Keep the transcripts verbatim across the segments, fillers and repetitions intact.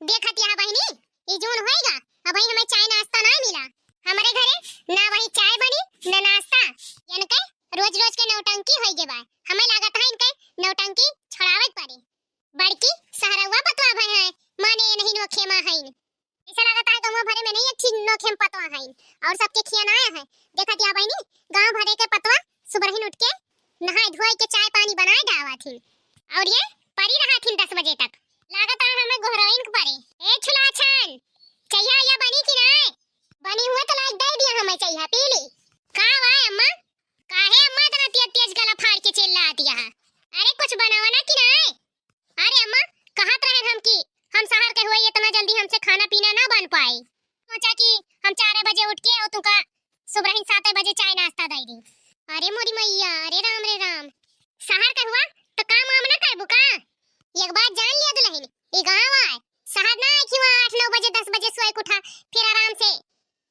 देखत यह बहिनी, ई जून होइगा, अबहीं हमें चाय नाश्ता ना मिला। हमरे घरे ना वही चाय बनी, ना नाश्ता। यनके रोज रोज के नौटंकी होइगे बा। हमें लागत है इनके नौटंकी छोड़ावे के पड़ी। बड़की सहरउआ पतवा भय है, माने नहीं नोखे मा हईन। ऐसा लागत है गाँव भरे में नहीं अच्छी नोखे मा पतवा हईन, और सबके खियाना है। देखत या बहिनी, गाँव भरे के पतवा सुबरहिन उठ के नहाए धोए के चाय पानी बनाए डावा थी, और ये परी रहा थी दस बजे तक। लागत है हमें गोहराइन के परे। ए छुलाछन, चइहा या बनी कि नाय? बनी हुए तो लाइक दे दिया, हमें चइहा पी ली। का हुआ अम्मा? काहे अम्मा इतना तेज तेज गला फाड़ के चिल्लात यह? अरे कुछ बनावा ना कि नाय? अरे अम्मा, कहत रहन हम कि हम सहर के हुए इतना जल्दी हमसे खाना पीना ना बन पाई। सोचा कि हम चार बजे उठ के और तुमका सुबरहिन सात बजे चाय नाश्ता दे दी। अरे मोरी मैया, अरे राम रे राम। सहर के हुआ तो काम वाम ना करबू का? एक बात जान लिया दुल्हन, ई गाँव आए, सहर ना आए कि वहाँ आठ नौ बजे दस बजे सोए के उठा, फिर आराम से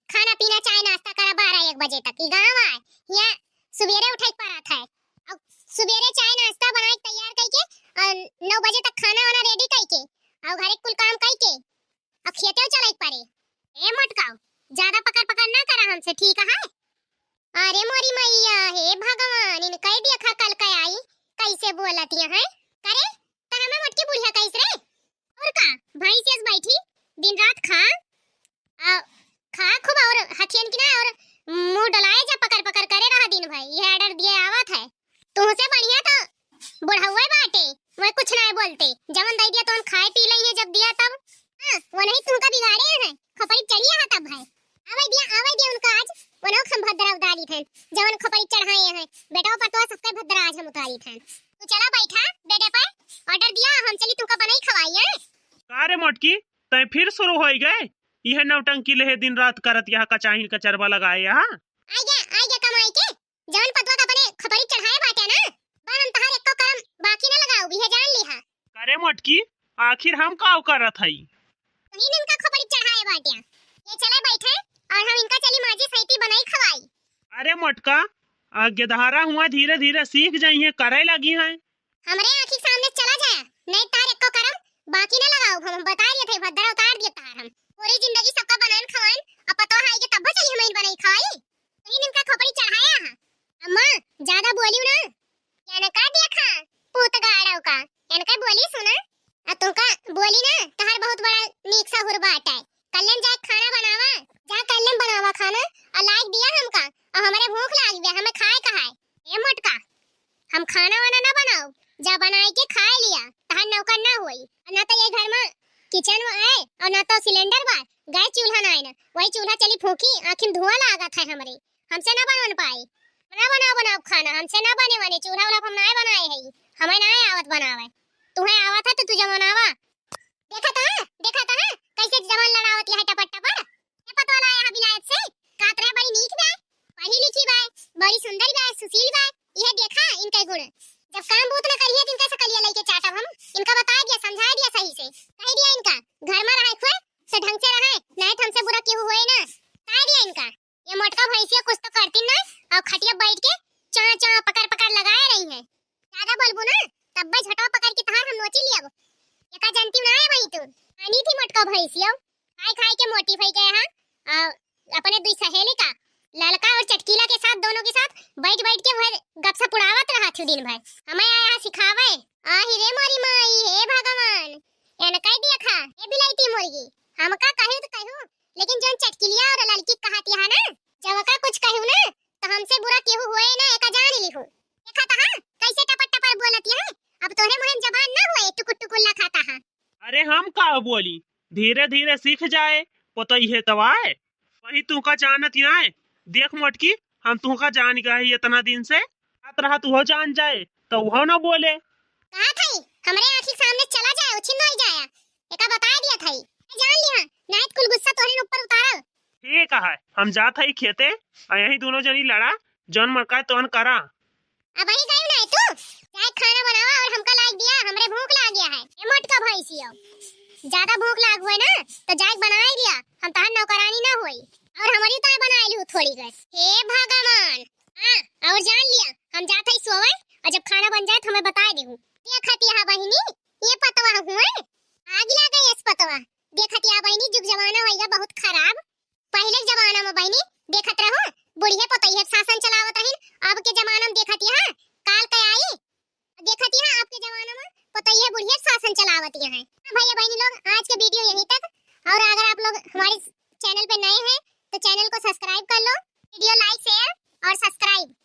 खाना पीना चाय नाश्ता करा बारह एक बजे तक। ई गाँव आए, यहाँ सुबेरे उठे के पड़त है। और सुबेरे चाय नाश्ता बनाए के तैयार करके और नौ बजे तक खाना वाना रेडी करके और घरे कुल काम करके अब खेते चले के पड़े। ए मोटकाऊ, ज्यादा पकड़ पकड़ ना करा हमसे, ठीक है? अरे मोरी मैया, हे भगवान, इनका ही देखा कल का आई, कैसे बोलत यहाँ है। करे, त हमें मोटकी बुढ़िया कैसे रे? और का, भैंस जस बैठी, दिन रात खा, आ, खा खूब और हथियन की ना और मुंह डलाए जा, पकड़ पकड़ करे रहा दिन भर, ये ऑर्डर दिए आवत है। तुमसे बढ़िया तो बुढ़ौए बाटे, वह कुछ ना बोलते, जवन दे दिया तवन खाए पी लेंगे जब दिया तब। हाँ, वो नहीं तुमका बिगाड़े हैं, खपरी चढ़िया है तब है। आवे दिया, आवे दिया उनका आज, वनो हम भद्रा उतारी थन, जवन खपरी चढ़ाए हैं, बेटा पतवा सबके भद्रा आज हम उतारी थन। तू चला बैठा बेडे पर, ऑर्डर दिया, हम चली तुमका बनाई खवाई है। का रे मोटकी, तै फिर शुरू होई गए? यह नौटंकी लेहे दिन रात करत यहाँ कचाहिन कचरवा लगाए यहाँ। आइगे, आइगे कमाई के, जवन पतवा का अपने खपरी चढ़ाए बाटे ना, बा हम तहार एको करम बाकी ना लगाऊ, यह जान लिहा। अरे मोटकी, आखिर हम का करत हई? वही इनका खपरी चढ़ाए बाटे। ये चले बैठे और हम इनका चली माजी सैती बनाई खवाई। अरे मोटका, आ गेदहरा हुआ धीरे धीरे सीख जाइए, करे लगी हैं। हमरे आँखी के सामने चला जाए, नहीं तार एको करम बाकी ना लगाऊ। हम बता दिए थे, भद्रा उतार दिए तार हम। पूरी जिंदगी सबका बनान खवान, अब पतवा आई के तब चली हम बनाई खवाई। कहीं इनका खोपड़ी चढ़ाया है। अम्मा, ज्यादा बोलियो ना। इनका देखा, पूत गाड़व का। इनका बोली सुना। आ तुमका बोली ना, तहार बहुत बड़ा नीक सा हुर बाटे। कल्लन जाए खाना बनावा, जा कल्लन बनावा खाना, आ लाइक दिया हमका, आ हमरे भूख लाग गया, हमें खाए का है। ए मोटका, हम खाना वाना ना बनाओ, जा बनाए के खाए लिया, तहार नौकर ना होई। ना तो ये घर में किचन है और ना तो सिलेंडर बा, गैस चूल्हा ना है ना, वही चूल्हा चली फूकी, आँखिन धुआं लागत है हमरे, हमसे ना बनवन पाई। ना बनाओ, बनाओ खाना, हमसे ना बने बने, चूल्हा उल्हा हम ना बनाए है, हमें ना आवत बनावे, तुम्हें आवत है तो तू जब बनावा। देखा था, देखा था, कैसे जवान लड़ावत यह टपर टपर। ये पतवा लाया है विलायत से, कात रहे बड़ी नीक बा, पढ़ी लिखी बा, बड़ी सुंदर बा, सुशील बा। यह देखा इनके गुण। जब काम बूत न करिए तो इनका सकलिया लेके चाटब हम। इनका बता दिया, समझा दिया सही से, कह दिया इनका घर में रहे खुए तो ढंग से रहे, नहीं तो हमसे बुरा केहू होए ना। बता दिया इनका। ये मोटका भैंसिया कुछ तो करती ना, और खटिया बैठ के चां चां पकड़ पकड़ लगाए रही है। ज्यादा बोलबू ना, तब भाई झटवा पकड़ के तहार हम नोची लियब। एका जानती ना है वही तू। आनी थी मोटका भैंसिया, खाई खाई के मोटी भई गए हैं। और अपने दुई सहेली का ललका और चटकीला के साथ, दोनों के साथ बैठ बैठ के वह गपशप उड़ावत रहा थी दिन भर। हमें आया सिखावे। आही रे मोरी माई, हे भगवान, एन कह दिया खा, ए बिलाईती मुर्गी, हमका कहू तो कहू, लेकिन जौन चटकिलिया और ललकी कहत यहाँ ना, जब ओका कुछ कहू ना, तो हमसे बुरा केहू होए ना, एका जान लिहू। देखा तहा, कैसे टपर टपर बोलत यहाँ, अब तोहरे मुँह में जबान ना होए, टुकुर टुकुर लखात हा। अरे हम का बोली, धीरे धीरे सीख जाए, पतई है तब आए। वही तू का जानत ही ना है, देख मोटकी, हम तू का जान गए इतना दिन से, रात रात वो जान जाए, तो वो ना बोले। कहा था, हमरे आँखी के सामने चला जाए, उछिन हो जाए, एका बता दिया था, जान लिहा, नाहीं तो कुल गुस्सा तोहरे ऊपर उतारब। ठीक है, हम जात हई खेते, और यही दोनों जनी लड़ा, जौन मन का तौन करा। अब वही गई ना तू, जाए खाना बनावा और हमका लाग दिया, हमरे भूख लाग गया है। ए मोटका भैंसियो, ज्यादा भूख लाग हुए ना, तो जाए बनाए लिया, हम तहार नौकरानी ना होई, और हमारी तो बनाए लिहू थोड़ी गैस। हे भगवान, हाँ, और जान लिया, हम जात हई सोवे, और जब खाना बन जाए तो हमें बताए देहू। देखत यहाँ बहिनी, ये पतवा हुए, आग लग गई इस पतवा। जमाना होइगा बहुत खराब। पहिले के जमाना में बहिनी देखत रहो, बुढ़िया पतोहिया शासन चलावत रहिन। अब के जमाना में देखत यहाँ काल के आई, देखत यहाँ अब के जमाना में पतोहिया बुढ़िया शासन चलावत यहाँ है। हाँ भैया बहिनी लोग, आज के वीडियो यहीं तक। और अगर आप लोग हमारे चैनल पे नए हैं तो चैनल को सब्सक्राइब कर लो, वीडियो लाइक, शेयर और सब्सक्राइब।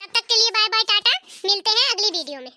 तब तक के लिए बाय बाय, टाटा, मिलते हैं अगली वीडियो में।